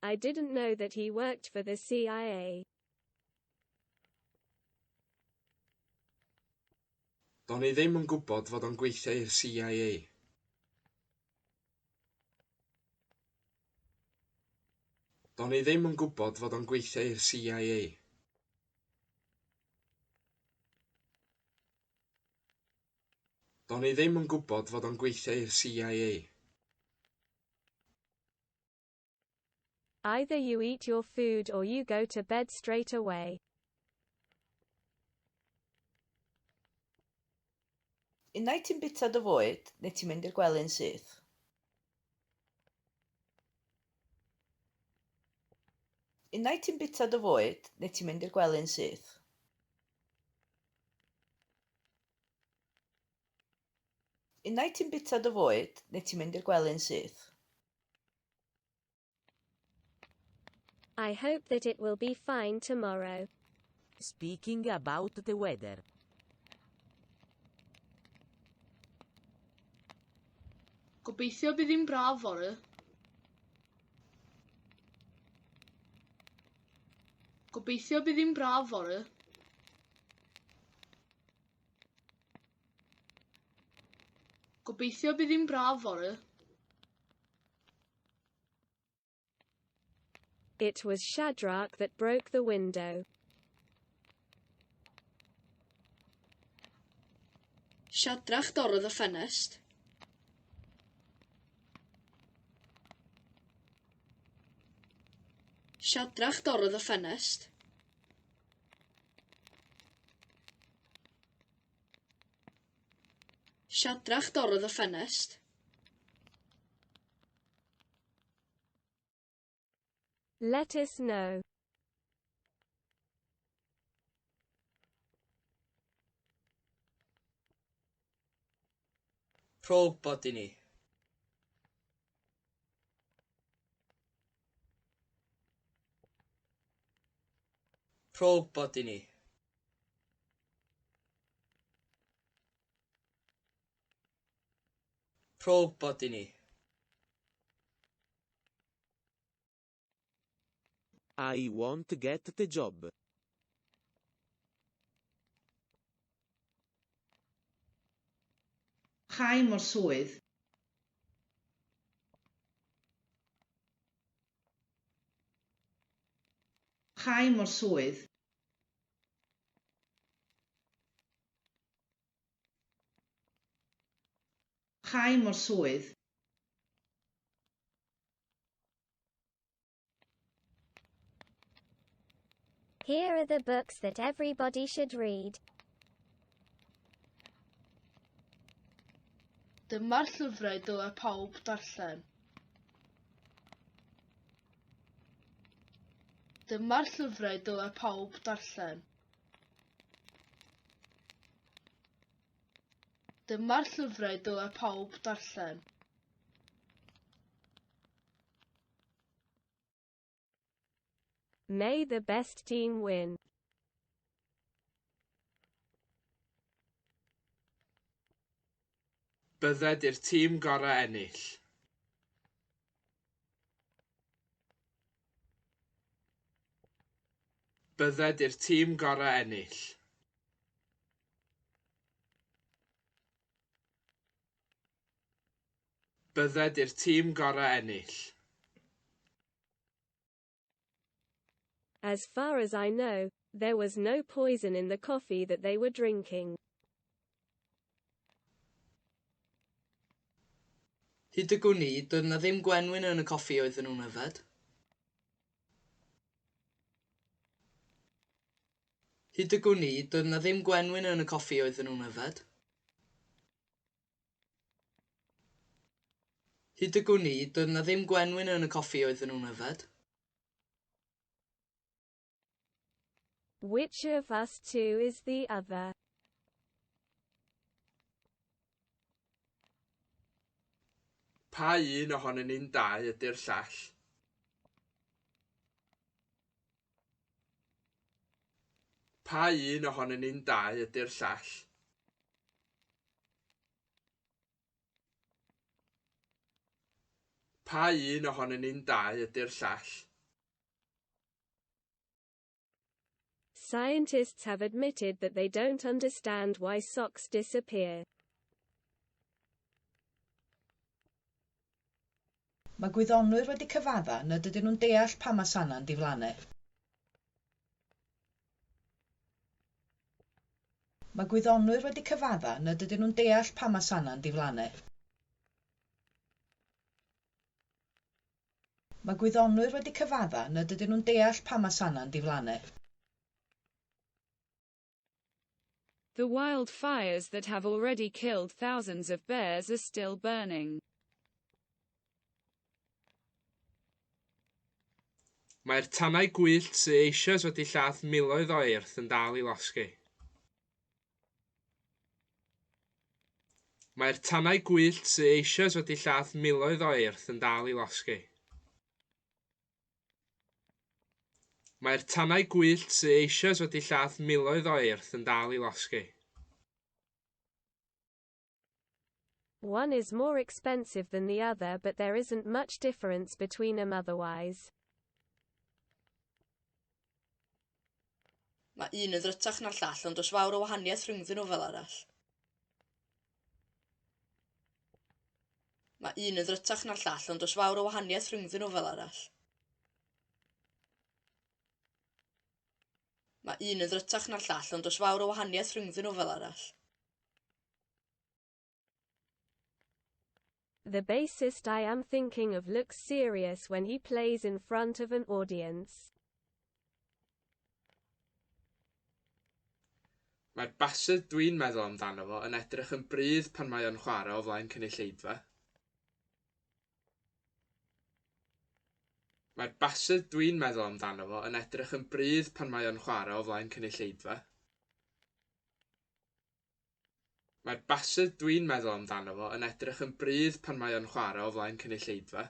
I didn't know that he worked for the CIA. Do'n i ddim yn gwybod fod o'n gweithio i'r CIA. Do'n i ddim yn gwybod fod o'n gweithio i'r CIA. Do'n i ddim yn gwybod fod o'n gweithio i'r CIA. Either you eat your food or you go to bed straight away. Unai ti'n bwyta dy fwyd, neu ti'n mynd i'r gwely'n syth. Unai ti'n bwyta dy fwyd, neu ti'n mynd i'r gwely'n syth. Unai ti'n bwyta dy fwyd, neu ti'n mynd i'r gwely'n syth. I hope that it will be fine tomorrow. Speaking about the weather. Gobeithio bydd hi'n braf fory. Gobeithio bydd hi'n braf fory. Gobeithio bydd hi'n braf fory. It was Shadrach that broke the window. Siadrach dorrodd y ffenest. Siadrach dorrodd y ffenest. Siadrach dorrodd y ffenest. Let us know. Rho wybod i ni. Rho wybod i ni. Rho wybod i ni. I won't get the job. Cha i mo'r swydd. Cha i mo'r swydd. Cha i mo'r swydd. Here are the books that everybody should read. Dyma'r llyfrau dylai pawb darllen. Dyma'r llyfrau dylai pawb darllen. Dyma'r llyfrau dylai pawb darllen. May the best team win. Bydded i'r tîm gorau ennill. Bydded i'r tîm gorau ennill. Bydded i'r tîm gorau ennill. As far as I know, there was no poison in the coffee that they were drinking. Hyd y gwn i, doedd 'na ddim gwenwyn yn y coffi oedden nhw'n yfed. Hyd y gwn i, doedd 'na ddim gwenwyn yn y coffi oedden nhw'n yfed. Hyd y gwn i, doedd 'na ddim gwenwyn yn y coffi oedden nhw'n yfed. Which of us two is the other? Pa un ohonyn ni'n dau ydy'r llall? Pa un ohonyn ni'n dau ydy'r llall? Pa un ohonyn ni'n dau ydy'r llall? Scientists have admitted that they don't understand why socks disappear. Mae gwyddonwyr wedi cyfadda nad ydyn nhw'n deall pam mae sanau'n diflannu. Mae gwyddonwyr wedi cyfadda nad ydyn nhw'n deall pam mae sanau'n diflannu. Mae gwyddonwyr wedi cyfadda nad ydyn nhw'n deall pam mae sanau'n diflannu. The wildfires that have already killed thousands of bears are still burning. Mae'r tanau gwyllt sydd eisoes wedi lladd miloedd o eirth yn dal i losgi. Mae'r tanau gwyllt sydd eisoes wedi lladd miloedd o eirth yn dal i losgi. Mae'r tanau gwyllt sydd eisoes wedi lladd miloedd o eirth yn dal i losgi. One is more expensive than the other, but there isn't much difference between them otherwise. Mae un yn ddrytach na'r llall, ond does fawr o wahaniaeth rhyngddyn nhw fel arall. Mae un yn ddrytach na'r llall, ond does fawr o wahaniaeth rhyngddyn nhw fel arall. Mae un yn ddrytach na'r llall, ond does fawr o wahaniaeth rhyngddyn nhw fel arall. The bassist I am thinking of looks serious when he plays in front of an audience. Mae'r basydd dwi'n meddwl amdano fo yn edrych yn brudd pan mae o'n chwarae o flaen cynulleidfa. Mae'r basydd dwi'n meddwl amdano fo yn edrych yn brudd pan mae o'n chwarae o flaen cynulleidfa. Mae'r basydd dwi'n meddwl amdano fo yn edrych yn brudd pan mae o'n chwarae o flaen cynulleidfa.